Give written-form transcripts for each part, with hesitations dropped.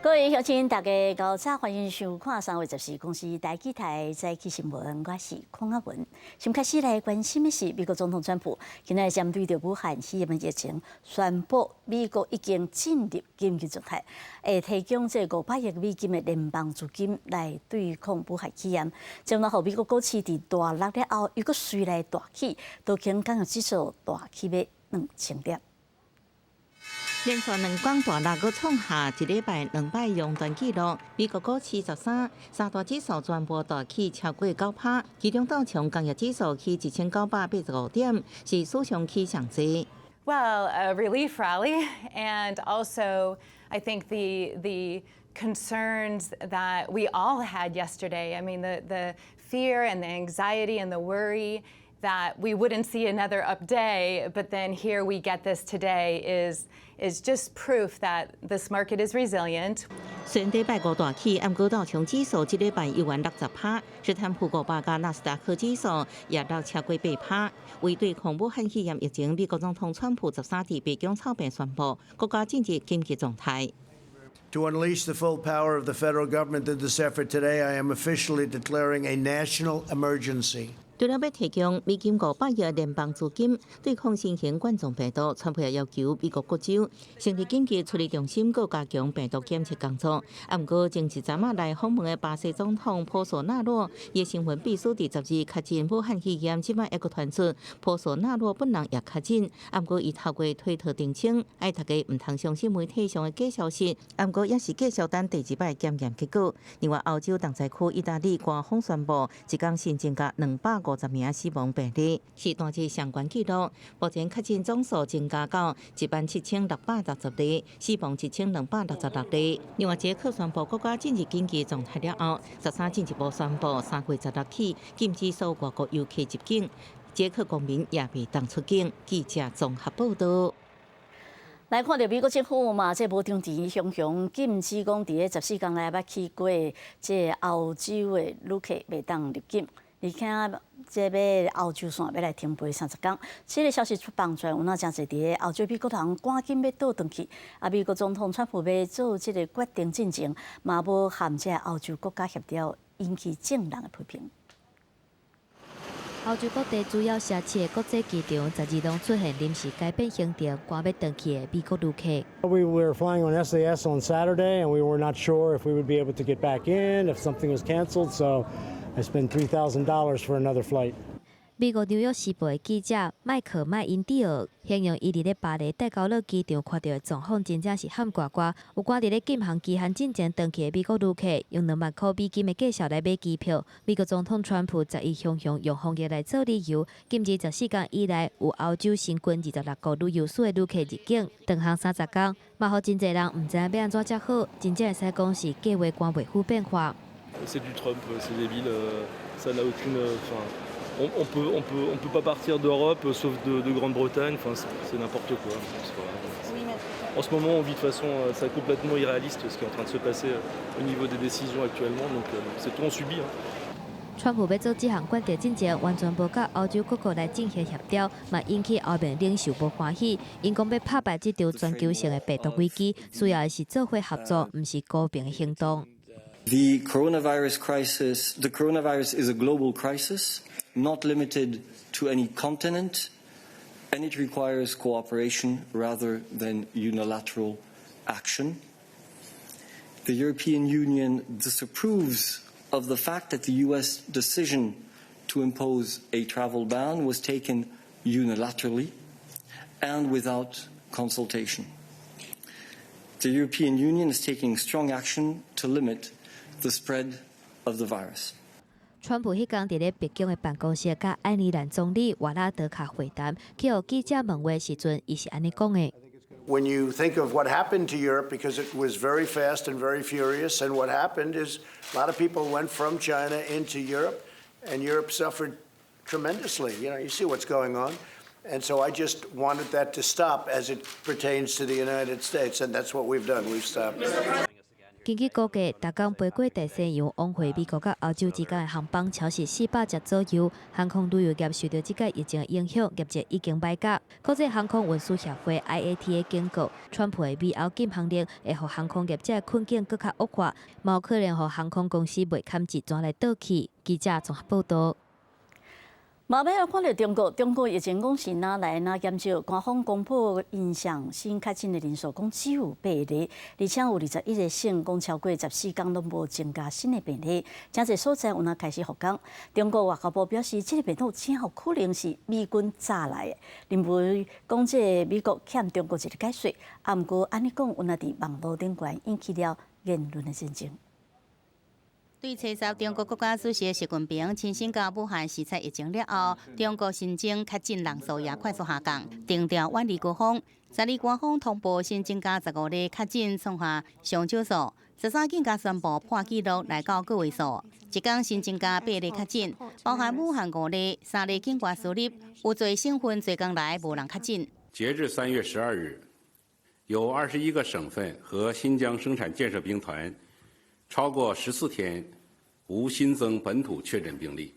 各位鄉親，大家𠢕早，歡迎收看三月十四公視台語台早起新聞，我是鄺阿文。先開始來關心的是，美國總統川普今仔日針對著武漢肺炎疫情，宣布美國已經進入緊急狀態，會提供這500億美金的聯邦資金來對抗武漢肺炎。這予美國股市佇大落了後，又閣隨來大起，道瓊工業指數大起欲2000點。連續兩天大落，閣創下一禮拜兩擺熔斷紀錄。美國股市十三三大指數全部大起超過9趴，其中道瓊工業指數起1985點，是史上起上濟。 Well, a relief rally, and also I think the concerns that we all had yesterday. I mean, the fear and the anxiety and the worry that we wouldn't see another up day, but then here we get this today is just proof that this market is resilient. 雖然禮拜五大起，毋過道瓊指數這禮拜猶原落10趴，斯坦普五百佮納斯達克指數也落超過8趴。為對抗武漢肺炎疫情，美國總統川普十三佇白宮草坪宣布國家進入緊急狀態。 To unleash the full power of the federal government in this effort today, I am officially declaring a national emergency. 除了欲提供美金五百億聯邦資金對抗新型冠狀病毒，川普也要求美國各州成立緊急處理中心，閣加強病毒檢測工作。啊，毋過前一陣仔來訪問的巴西總統波索納洛，伊新聞秘書佇十二確診武漢肺炎，這擺猶閣傳出波索納洛本人也確診。啊，毋過伊透過推特澄清，愛大家毋通相信媒體上的假消息。啊，毋過也是繼續等第二擺檢驗結果。另外，歐洲重災區意大利官方宣布，一工新增加250名死亡病例，是單日上懸紀錄。目前確診總數增加到17,660例，死亡1266例。另外，捷克宣布國家進入緊急狀態了後，十三進一步宣布3月16起禁止所有外國遊客入境，捷克公民也袂當出境。記者綜合報道。來看著美國政府嘛，這無張持雄雄禁止講佇咧十四工內捌去過這歐洲的旅客袂當入境。而且這欲歐洲線欲來停飛30工，這個消息出放出來，有哪誠濟佇咧歐洲美國人趕緊欲倒轉去。啊，美國總統川普欲做這個決定進前，嘛無和這歐洲國家協調，引起眾人的批評。歐洲各地主要城市的國際機場，十二攏出現臨時改變行程、趕欲轉去的美國旅客。 We were flying on SAS on Saturday, and we were not sure if we would be able to get back in, if something was canceled. So I spent $3,000 for another flight. 美國紐約時報的記者麥克麥因蒂爾形容，伊佇咧巴黎戴高樂機場看著的狀況，真正是喊呱呱。有趕佇咧禁航期限進前轉去的美國旅客，用2萬箍美金的價數來買機票。美國總統川普十一雄雄用防疫來做理由，禁止十四工以來有歐洲申根26國旅遊史的旅客入境，斷航30工，嘛予真濟人毋知影欲按怎才好。真正會使講是計畫趕袂赴變化。 C'est du Trump, c'est débile, ça n'a aucune, enfin, on peut pas partir d'Europe, sauf de Grande-Bretagne, enfin, c'est n'importe quoi. En ce moment, on vit de façon, c'est complètement irréaliste ce qui est en train de se passer au niveau des décisions actuellement, donc c'est tout, on subit. 川普欲做這項決定進前，完全無佮歐洲各國來進行協調，嘛引起歐盟領袖無歡喜。𪜶講欲拍敗這場全球性的病毒危機，需要的是做伙合作，毋是孤兵的行動。 The coronavirus crisis, the coronavirus is a global crisis, not limited to any continent, and it requires cooperation rather than unilateral action. The European Union disapproves of the fact that the US decision to impose a travel ban was taken unilaterally and without consultation. The European Union is taking strong action to limit the spread of the virus. 川普彼工佇咧白宮的辦公室，佮愛爾蘭總理瓦拉德卡會談，去予記者問話時陣，伊是按呢講的。 When you think of what happened to Europe, because it was very fast and very furious, and what happened is a lot of people went from China into Europe, and Europe suffered tremendously. You see what's going on. And so I just wanted that to stop as it pertains to the United States, and that's what we've done. We've stopped. 根據估計，逐工飛過大西洋往回美國佮歐洲之間的航班超過400隻左右。航空旅遊業受著這個疫情影響，業績已經歹甲。國際航空運輸協會 IATA 警告，川普的美歐禁航令會予航空業者困境閣較惡化，嘛有可能予航空公司袂堪一轉來倒去。記者綜合報道。嘛欲來看著中國，中國疫情講是若來若減少，官方公布𪜶上新確診的人數講只有八例，而且有21個省講超過14工攏無增加新的病例，誠濟所在有若開始復工。中國外交部表示，這個病毒真有可能是美軍炸來的，認為講這個美國欠中國一個解釋。啊，毋過按呢講，有若佇網路頂懸引起了言論的戰爭。對吹襲中國國家主席習近平親身到武漢視察疫情了後，中國新增確診人數也快速下降，定調遠離高峰。12官方通報新增加15例確診，創下上少數。13更加宣布破紀錄來到個位數。一工新增加八例確診，包含武漢五例，三例境外輸入，有濟省份做工來無人確診。截至3月12日，有21個省份和新疆生產建設兵團超過14天無新增本土確診病例，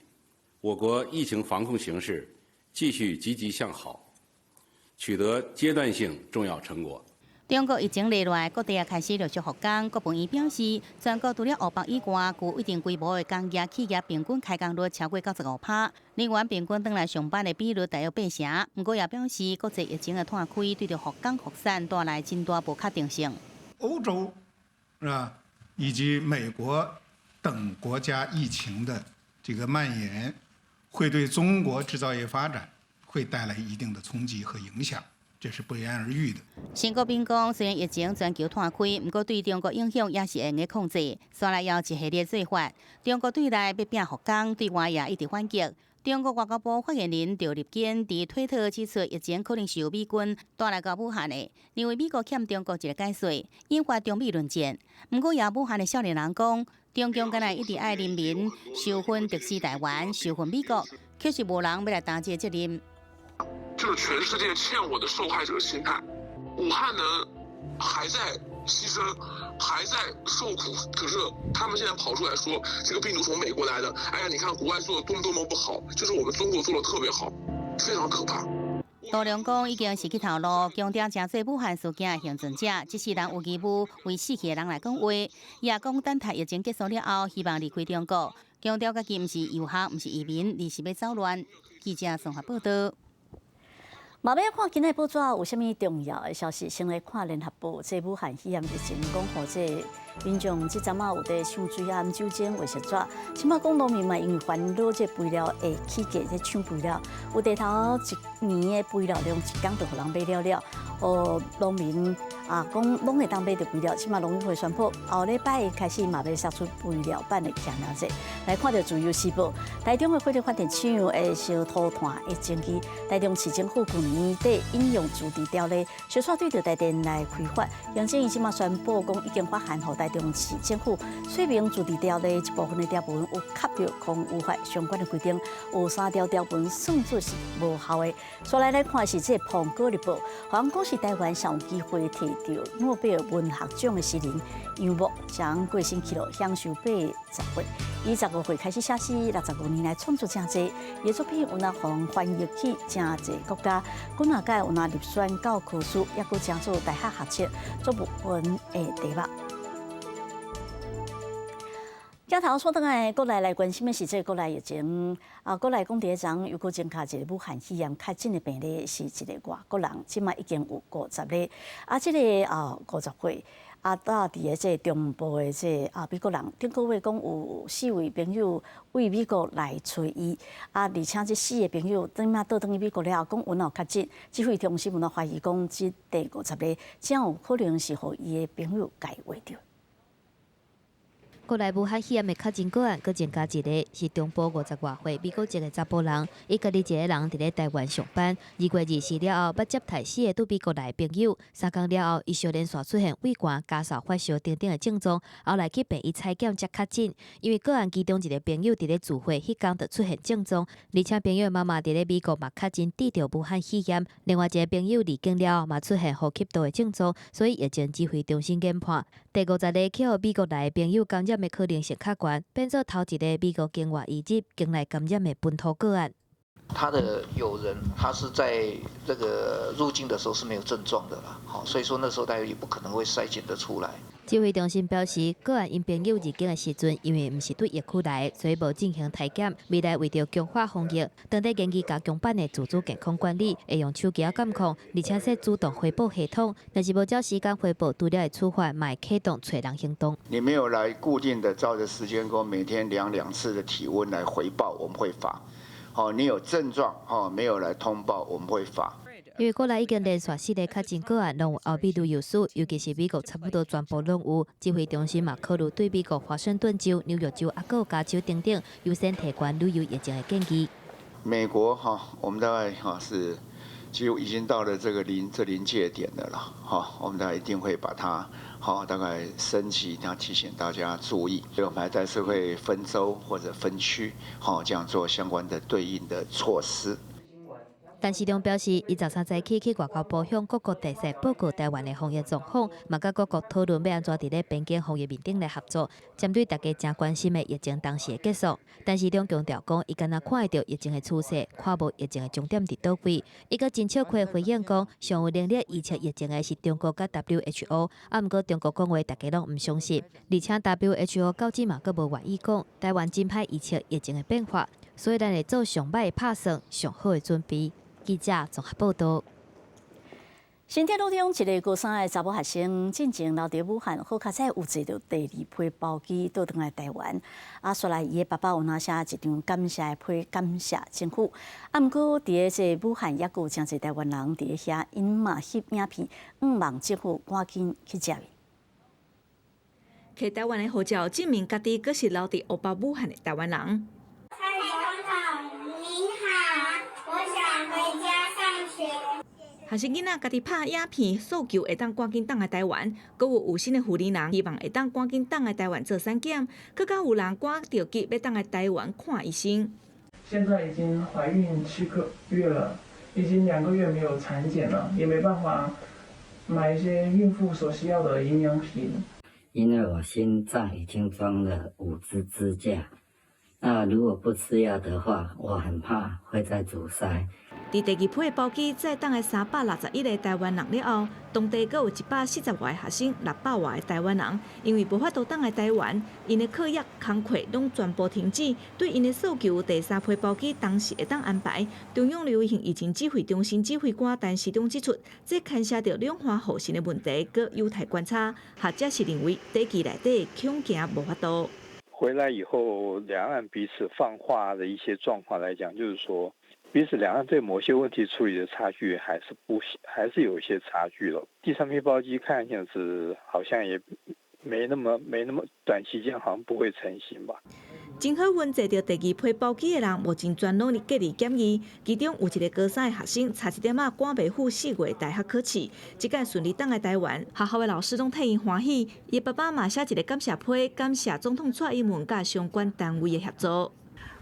我國疫情防控形勢繼續積極向好，取得階段性重要成果。中國疫情落來，各地也開始陸續復工。國務院表示，全國除了湖北以外，具一定規模的工業企業平均開工率超過95%，人員平均轉來上班的比率大約八成。毋過也表示，國際疫情的湠開，對著復工復產帶來真大無確定性。歐洲是吧，以及美國等國家疫情的這個蔓延，會對中國製造業發展會帶來一定的衝擊和影響，這是不言而喻的。陳國斌講，雖然疫情全球湠開，毋過對中國影響也是會用得控制。紲來有一系列做法，中國對內欲拚復工，對外也一直反擊。中國外交部發言人趙立堅佇推特指出，疫情可能是由美軍帶來到武漢的，認為美國欠中國一個解釋，引發中美論戰。毋過，也武漢的少年人講，中共敢若一直愛人民仇恨敵視台灣，仇恨美國，卻是無人欲來擔這個責任。就是全世界欠我的受害者心態，武漢人還在犧牲，還在受苦，可是他們現在跑出來說這個病毒從美國來的，哎呀，你看國外做的多麼多麼不好，就是我們中國做的特別好，非常可怕。杜良講已經失去頭路，強調誠濟武漢事件的倖存者，這世人有義務為死去的人來講話。伊也講等待疫情結束了後，希望離開中國，強調家己毋是遊客，毋是移民，而是欲走亂。記者綜合報道。嘛欲看今日報紙有啥物重要的消息？先來看聯合報，這武漢肺炎疫情講予這民眾這陣仔有佇搶水啊、酒精、衛生紙，這馬講農民嘛因為煩惱這肥料會起價，這搶肥料，有地頭一年的肥料量一工就予人買了了。哦，農民啊講攏會當買著肥料，這馬農委會宣布後禮拜開始嘛欲釋出肥料版的強量劑。來看著自由時報，台中的火力發電廠的燒塗炭的爭議，台中市政府去年底引用自治條例，小煞對著台電來開罰。行政院這馬宣布講已經發函予台中市政府，說明自治條例一部分的條文有合著空污法相關的規定，有三條條文算做是無效的。煞來來看是這個《蘋果日報》，予人講是台灣上有機會提著諾貝爾文學獎的詩人楊牧，將過身去了，享壽80歲。伊15歲開始寫詩，65年來創作誠濟，伊的作品有若予人翻譯去誠濟國家，幾若屆有若入選教科書，抑閣成做大學學冊作文的題目。鏡頭煞轉來，國內來關心的是這個國內疫情啊，國內講佇咧昨又閣增加一個武漢肺炎確診的病例，是一個外國人，這馬已經有50例。啊，這個啊50歲，啊，蹛佇咧這個中部的這個啊美國人，頂個月講有四位朋友對美國來揣伊，啊，而且這四個朋友轉仔倒轉去美國了後，講有確診，指揮中心有懷疑講，這第50例真有可能是予伊的朋友共伊秽著。國內武漢肺炎的確診個案閣增加一个，是中部50外歲美國籍的查埔人，伊家己一个人佇咧台灣上班。2月24了後，捌接待四個對美國來的朋友，3工了後，伊相連續出現畏寒、咳嗽、發燒等等的症狀，後來去病院採檢才確診。因為個案其中一个朋友佇咧聚會彼工就出現症狀，而且朋友的媽媽佇咧美國嘛確診得著武漢肺炎，另外一个朋友離境了後嘛出現呼吸道的症狀，所以疫情指揮中心研判，第50個去予美國來的朋友感染的可能性較懸，變做頭一個美國境外移入境內感染的本土個案。他的友人，他是在這個入境的時候是沒有症狀的啦，好，所以說那時候大家也不可能會篩檢得出來。指揮中心表示，個案𪜶朋友入境的時陣，因為毋是對疫區來的，所以無進行篩檢。未來為著強化防疫，當地研議加強版的自主健康管理，會用手機仔監控，而且設主動回報系統。若是無照時間回報，除了會處罰，嘛會啟動揣人行動。你沒有來固定的照著時間，給我每天量兩次的體溫來回報，我們會罰。哦，你有症狀，哦，沒有來通報，我們會罰。因為國內已經連續四个確診個案攏有歐美旅遊史，尤其是美國差不多全部攏有。指揮中心嘛考慮對美國華盛頓州、紐約州、啊閣有加州等等優先提懸旅遊疫情的建議。美國哈，我們大概哈是就已經到了這個臨界點的了，哈，我們大概一定會把它好大概升級，然後提醒大家注意。所以我們還是會分州或者分區，好這樣做相關的對應的措施。陳時中表示，伊13早起去外交部向各國特使報告台灣的防疫狀況，嘛佮各國討論欲按怎佇咧邊境防疫面頂來合作，針對大家誠關心的疫情當時會結束。陳時中強調講，伊敢若看會著疫情的趨勢，看無疫情的終點佇佗位。伊閣真笑虧回應講，上有能力預測疫情的是中國佮 WHO，啊毋過中國講話大家攏毋相信，而且 WHO 到這嘛閣無願意講，台灣真歹預測疫情的變化，所以咱會做上歹的拍算，上好的準備。記者綜合報道。新鐵路中一个高三的查某學生進前留佇武漢，好佳哉有坐著第二批包機倒轉來台灣。啊，煞來伊的爸爸有拿寫一張感謝的批，感謝政府。啊，毋過佇咧這武漢猶閣有誠濟台灣人佇咧遐，𪜶嘛翕影片，向望政府趕緊去接伊。摕台灣的護照證明家己閣是留佇湖北武漢的台灣人。蔡總統您好，我想回家上學。學生囡仔家己拍影片訴求會當趕緊轉來台灣，閣有有心的婦人希望會當趕緊轉來台灣做產檢，閣較有人趕著急欲轉來台灣看醫生。現在已經懷孕7個月了，已經2個月沒有產檢了，也沒辦法買一些孕婦所需要的營養品。因為我心臟已經裝了5支支架，那如果不吃藥的話，我很怕會再阻塞。佇第二批包機載轉來361個台灣人了後，當地閣有140外個學生、600外個台灣人，因為無法度轉來台灣，𪜶的課業工課攏全部停止。對𪜶的訴求，第三批包機當時會當安排。中央流行疫情指揮中心指揮官陳時中指出，這牽涉著兩岸互信的問題，閣有待觀察。學者是認為，短期內底恐驚無法度。回來以後，兩岸彼此放話的一些狀況來講，就是說，彼此兩岸對某些問題處理的差距還是不，還是有一些差距了。第三批包機看樣子好像也沒那麼短期間好像不會成型吧。真好運坐著第二批包機的人，目前全攏佇隔離檢疫，其中有一个高三的學生，差一點仔趕袂赴4月大學考試，這擺順利轉來台灣，學校的老師攏替𪜶歡喜，伊爸爸嘛寫一个感謝批，感謝總統蔡英文佮相關單位的協助。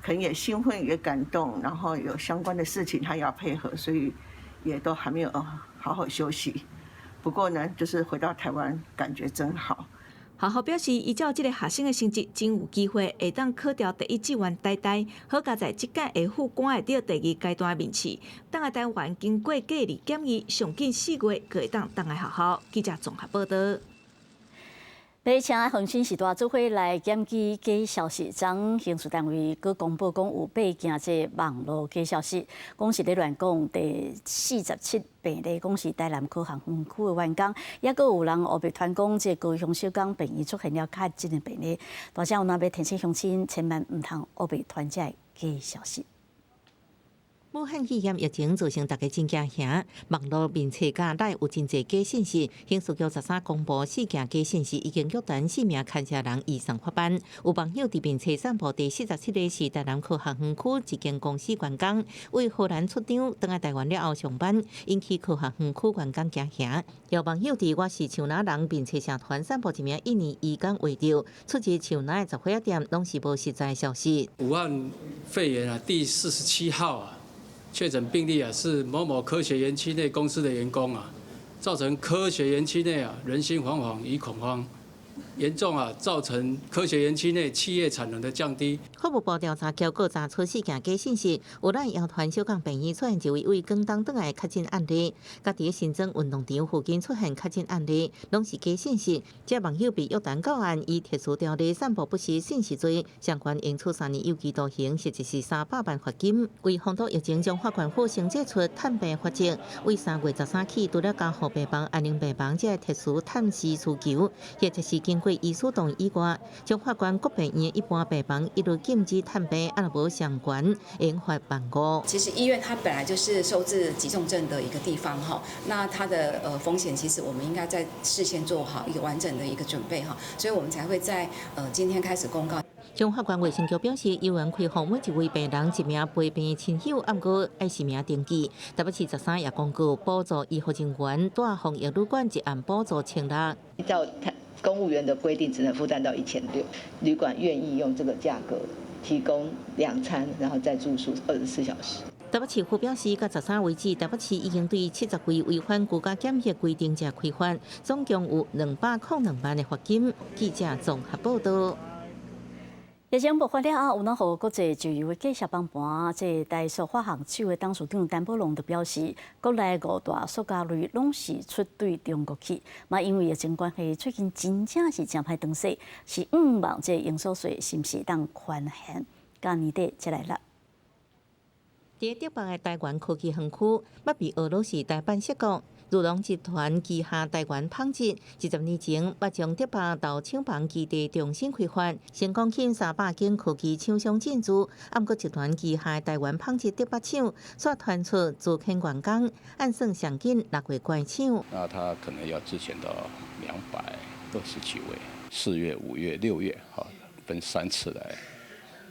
可能也興奮也感動，然後有相關的事情他要配合，所以也都還沒有好好休息。不過呢，就是回到台灣，感覺真好。學校表示，依照這个學生的成績，真有機會會當考著第一志願台大。好佳哉這屆會赴趕會著第二階段的面試，轉來台灣經過隔離檢疫，上緊4月閣會當轉來學校。記者綜合報道。北車鄉親序大做伙來檢舉假消息，昨刑事單位閣公布講有八件這網路假消息，講是咧亂講第47病例，講是台南科學園區的員工，抑閣有人烏白傳講這高雄小港病院出現了確診的病例，大家有若欲提醒鄉親，千萬毋通烏白傳這假消息。武漢肺炎疫情造成大家真驚嚇，網路面冊佮內有真濟假信息。刑事局13公布四件假信息，已經約談四名牽涉人移送法辦。有網友佇面冊散布第47個是台南科學園區一間公司員工，為荷蘭出張，轉來台灣了後上班，引起科學園區員工驚嚇。有網友佇我是樹林人面冊社團散布一名印尼移工畫著，出自樹林的雜貨店，攏是無實在消息。武漢肺炎啊，第47號啊。確診病例啊，是某某科學園區內公司的員工啊，造成科學園區內啊人心惶惶與恐慌，嚴重啊造成科學園區內企業產能的降低。法務部調查結果查出四件假信息，有咱搖團小港病院出現一位為廣東轉來確診案例，佮佇新莊運動場附近出現確診案例，攏是假信息。這網友被約談告案，以特殊條例散布不實信息罪，相關應處3年有期徒刑，或者是300萬罰金。為防堵疫情，彰化縣府先祭出探病罰則，為3月13起，除了加護病房、安寧病房這个特殊探視需求，或者是經過醫師同意以外，彰化縣各病院一般病房一律禁止探病，啊若無相關，應罰15,000。其實醫院它本來就是收治急重症的一個地方哈，那它的風險其實我們應該在事先做好一個完整的一個準備哈，所以我們才會在今天開始公告。彰化縣衛生局表示，有緣開放每一位病人一名陪病親友，毋過愛實名登記。台北市13也公告補助醫護人員蹛防疫旅館一案補助1600。依照公務員的規定，只能負擔到1600，旅館願意用這個價格提供兩餐，然後再住宿24小時。台北市府表示，到13為止，台北市已經對70位違反居家檢疫規定者開罰，總共有202萬的罰金。記者綜合報道。疫情爆發了後，有哪予國際石油的價格崩盤？這台塑化行廠的董事長陳寶龍就表示，國內五大塑膠類攏是出對中國去。嘛，因為疫情關係，最近真正是誠歹轉勢，是向望這營所稅是毋是會當寬限？到年底才來落。佇德北的台灣科技園區，捌被俄羅斯代辦設國。如龍集團旗下台灣紡織，20年前捌將德北豆廠房基地重新開發，成功吸引300間科技廠商進駐。毋過集團旗下台灣紡織德北廠，煞傳出資遣員工，按算上緊6月關廠。那他可能要資遣到220幾位，4月、5月、6月，哈，分三次來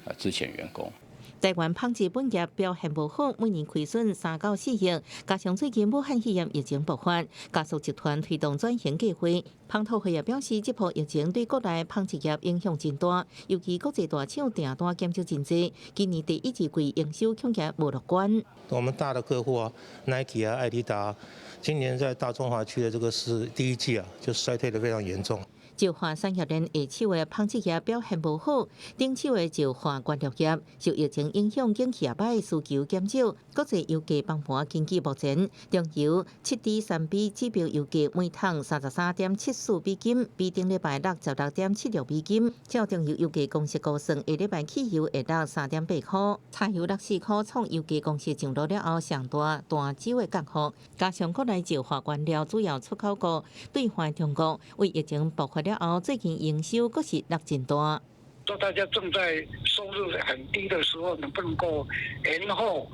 啊資遣員工。台灣紡織本業表現無好，每年虧損3到4億，加上最近武漢肺炎疫情爆發，加速集團推動轉型計劃。彭濤會也表示，這波疫情對國內紡織業影響真大，尤其國際大廠訂單減少真濟，今年第一季營收恐驚無樂觀。我們大的客戶啊，Nike 啊、愛迪達，今年在大中華區的這個是第一季啊，就衰退得非常嚴重。石化產業鏈下手的紡織業表現無好，頂手的石化原料業受疫情影響，景氣也歹，需求減少，國際油價崩盤，根據目前中油7D3B 指標油價每桶33.74美金，比頂禮拜落16.76美金。照中油油價公式估算，下禮拜汽油會落3.8塊，柴油落4塊，創油價公式上路了後上大單周的降幅。加上國內石化原料主要出口國對岸中國，為疫情爆發了後，最近營收閣是落真大。說大家正在收入很低的時候，能不能夠延後？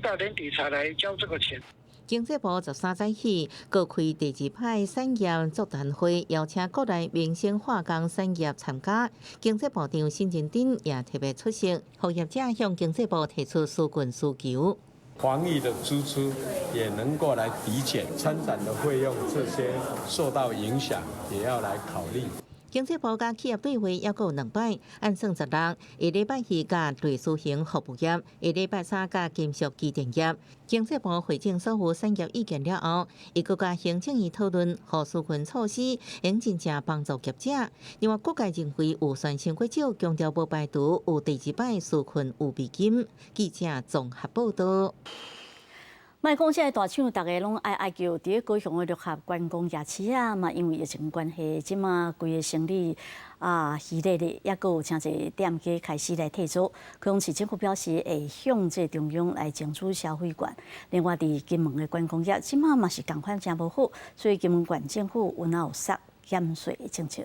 到年底才來交這個錢？經濟部13早起，閣開第二擺產業座談會，邀請國內民生化工產業參加。經濟部長施仁俊也特別出席，予業者向經濟部提出紓困需求。防疫的支出也能夠來抵減，參展的費用這些受到影響，也要來考慮。經濟部佮企業對話猶閣有兩擺，按算16，下禮拜二佮類似型服務業，下禮拜三佮金屬機電業。經濟部匯整所有產業意見了後，會閣佮行政院討論，予紓困措施，會真正幫助業者。另外，各界認為預算傷過少，強調無排除有第二擺紓困預備金。記者綜合報道。莫講這个大廠，逐个攏愛愛叫。佇咧高雄的六合觀光夜市啊，嘛因為疫情關係，這馬規个生意啊，稀咧咧，猶閣有誠濟店家開始來退租。高雄市政府表示會向這中央來爭取消費券。另外，佇金門的觀光業，這馬嘛是仝款誠無好，所以金門縣政府有哪有削減稅的政策。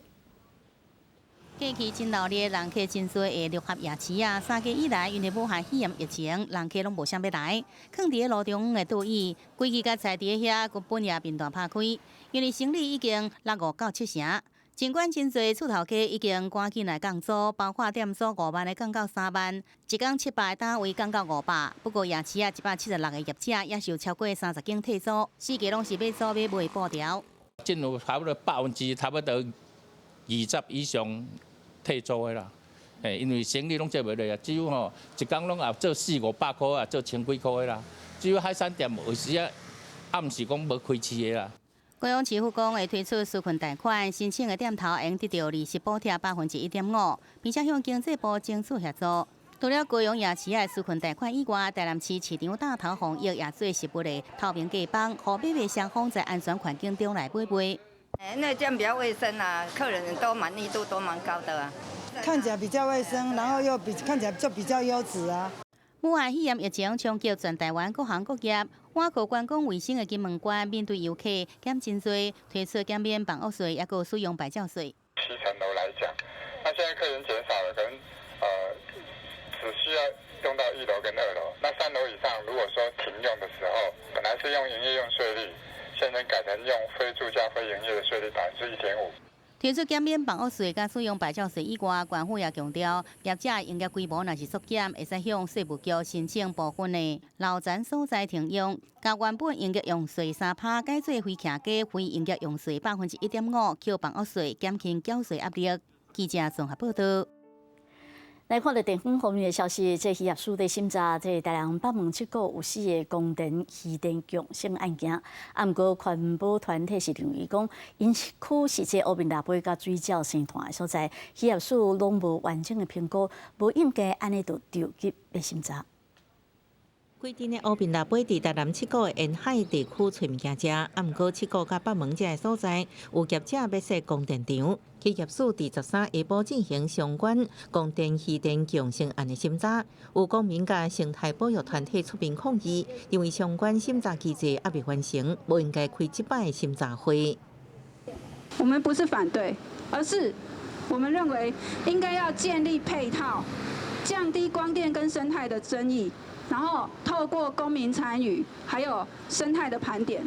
過去真鬧熱，人客真濟的六合夜市啊，3個月以來，因為武漢肺炎疫情，人客攏無啥欲來，囥佇咧路中央的桌椅，規支佮菜佇咧遐，根本也面大拍開，因為生理已經落5到7成。儘管真濟厝頭家已經趕緊來降租，包括店租5萬的降到3萬，一工700個單位降到500。不過夜市啊，176個業者也是有超過30間退租，四界攏是欲租欲賣步調。進入差不多百分之差不多二十以上退租的啦，嘿，因為生意攏做袂落啊，只有吼一工攏也做四五百箍啊，做千幾箍的啦。只有海產店有時啊暗時講無開市的啦。高雄市府講會推出紓困貸款，申請的店頭會得著利息補貼1.5%，並且向經濟部爭取協助。除了高雄夜市的紓困貸款以外，台南市市長大頭防疫也做食物的透明街坊，予買賣雙方在安全環境中來買賣。那這樣比較衛生啊，客人都滿意度都蠻高的啊。看起來比較衛生，然後又比看起來就比較優質啊。武漢肺炎疫情衝擊全台灣各行各業，倚靠觀光為生的金門縣面對遊客減真濟，推出減免房屋稅，抑閣使用牌照稅。 7層樓來講，那現在客人減少了，可能只需要用到1樓跟2樓。那3樓以上，如果說停用的時候，本來是用營業用稅率，現在改成用非住家非營業的稅率1.5%。推出減免房屋稅佮使用牌照稅以外，縣府也強調，業者營業規模若是縮減，會使向稅務局申請部分的樓層所在停用，共原本營業用稅3%改做非徛家非營業用稅1.5%，扣房屋稅，減輕繳稅壓力。記者綜合報導。來看著地方方面的消息，這漁業署佇審查這台南北門七股有四个光電漁電共生案件，啊，毋過環保團體是認為講，𪜶區是這烏面蜊尾佮水鳥生態的所在，漁業署攏無完整的評估，無應該按呢就著急欲審查。規陣的烏面蜊尾佇台南七股的沿海地區揣物件食，啊，毋過七股佮北門這个所在有業者欲設光電場，漁業署佇13下晡進行相關光電漁電共生案的審查，有公民佮生態保育團體出面抗議，認為相關審查機制猶未完成，無應該開這擺審查會。我們不是反對，而是我們認為應該要建立配套，降低光電跟生態的爭議。然後透過公民參與，還有生態的盤點，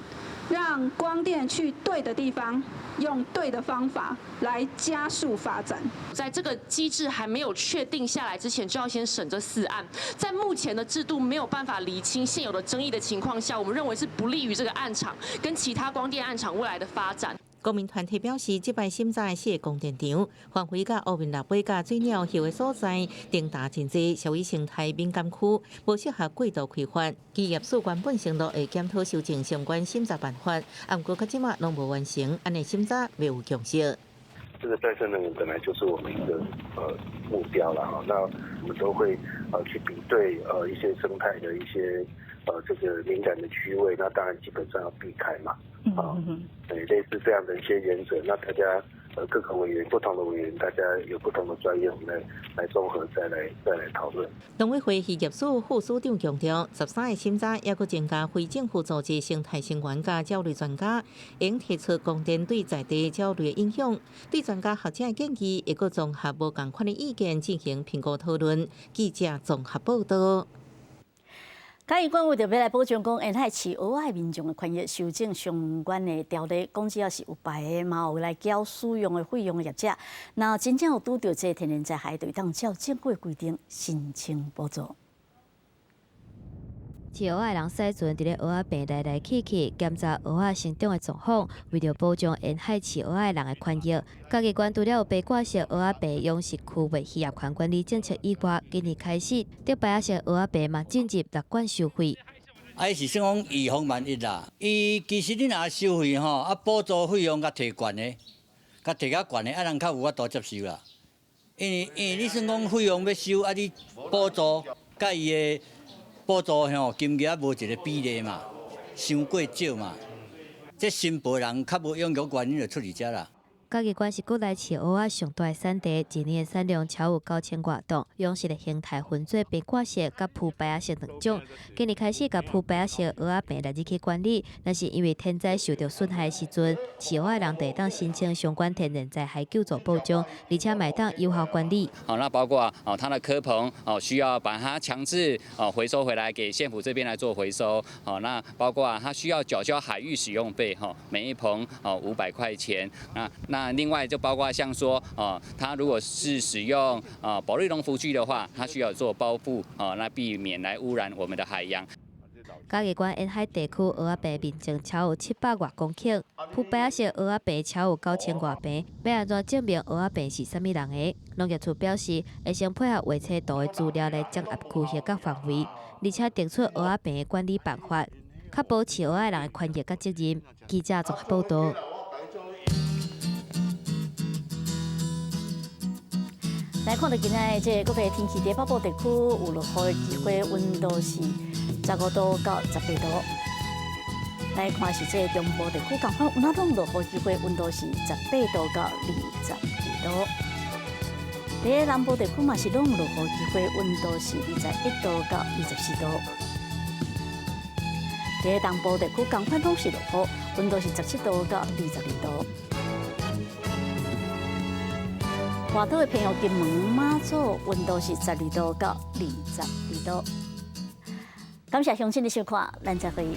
讓光電去對的地方，用對的方法來加速發展。在這個機制還沒有確定下來之前，就要先審這四案。在目前的制度沒有辦法釐清現有的爭議的情況下，我們認為是不利於這個案場跟其他光電案場未來的發展。公民團體表示，這擺審查的四个光電場範圍佮烏面蜊尾佮水鳥棲的所在，長達真濟，屬於生態敏感區，無適合過度開發。漁業署原本承諾會檢討修正相關審查辦法，啊，毋過到這馬攏無完成，按呢審查未有共識。這個再生能源本來就是我們一個目標啦，哈，那我們都會去比對一些生態的一些這個敏感的區位，那當然基本上要避開嘛。啊，對，類似這樣的一些原則，那大家各個委員不同的委員，大家有不同的專業，我們來綜合再來討論。農委會漁業署副署長強調，13个審查抑閣增加非政府組織生態成員佮鳥類專家，應提出光電對在地鳥類的影響。對專家學者的建議，會閣綜合無仝款的意見進行評估討論。記者綜合報導。嘉義縣為著欲來保障講沿海飼蚵仔民眾的權益，修正相關的條例，講只要是有牌的，嘛有來繳使用的費用的業者，若真正有拄著這個天然災害，就會當照政府的規定申請補助。飼蚵仔人駛船佇咧蚵仔棚來來去去，檢查蚵仔成長的狀況，為著保障沿海飼蚵仔人的權益，嘉義縣除了有白掛式蚵仔棚養殖區域漁業權管理政策以外，今年開始，竹排仔式蚵仔棚嘛進入列管收費。啊，伊是算講預防萬一啦。伊其實你若收費吼，啊補助費用較提懸的，較提較懸的，啊人較有法度接受啦。因為你算講費用欲收，啊你補助佮伊的補助吼金額無一個比例嘛，傷過少嘛。這新埔人較無踴躍原因就出佇遮啦。嘉義縣是國內飼蚵仔上大的產地，一年的產量超有9000外噸。養殖的形態分做白掛式佮浮排仔式兩種。今年開始共浮排仔式蚵仔棚納入去管理，若是因為天災受著損害的時陣，飼蚵仔的人就會當申請相關天然災害救助保障，而且嘛會當有效管理。好，那包括哦，它的蚵棚哦，需要把它強制哦回收回來給縣府這邊來做回收。好，那包括它需要繳交海域使用費，哈，每一棚哦500塊錢。那另外就包括像說，哦，它如果是使用啊保麗龍浮具的話，它需要做包覆，哦，那避免來污染我們的海洋。嘉義縣沿海地區蚵仔棚面積超有700外公頃，浮排仔式蚵仔棚超有9000外坪，欲按怎證明蚵仔棚是啥物人的？農業處表示，會先配合畫冊圖的資料來掌握區域佮範圍，而且定出蚵仔棚的管理辦法，確保飼蚵仔人的權益佮責任。記者綜合報導。來看著今仔這個國際天氣，佇北部地區有落雨的機會，溫度是15度到18度。來看是這個中部地區，仝款有哪種落雨機會，溫度是18度到22度。佇南部地區嘛是攏有落雨機會，溫度是21度到24度。佇東部地區仝款攏是落雨，溫度是17度到22度。外島的朋友，金門、馬祖溫度是12度到22度。感謝鄉親的收看，咱再會。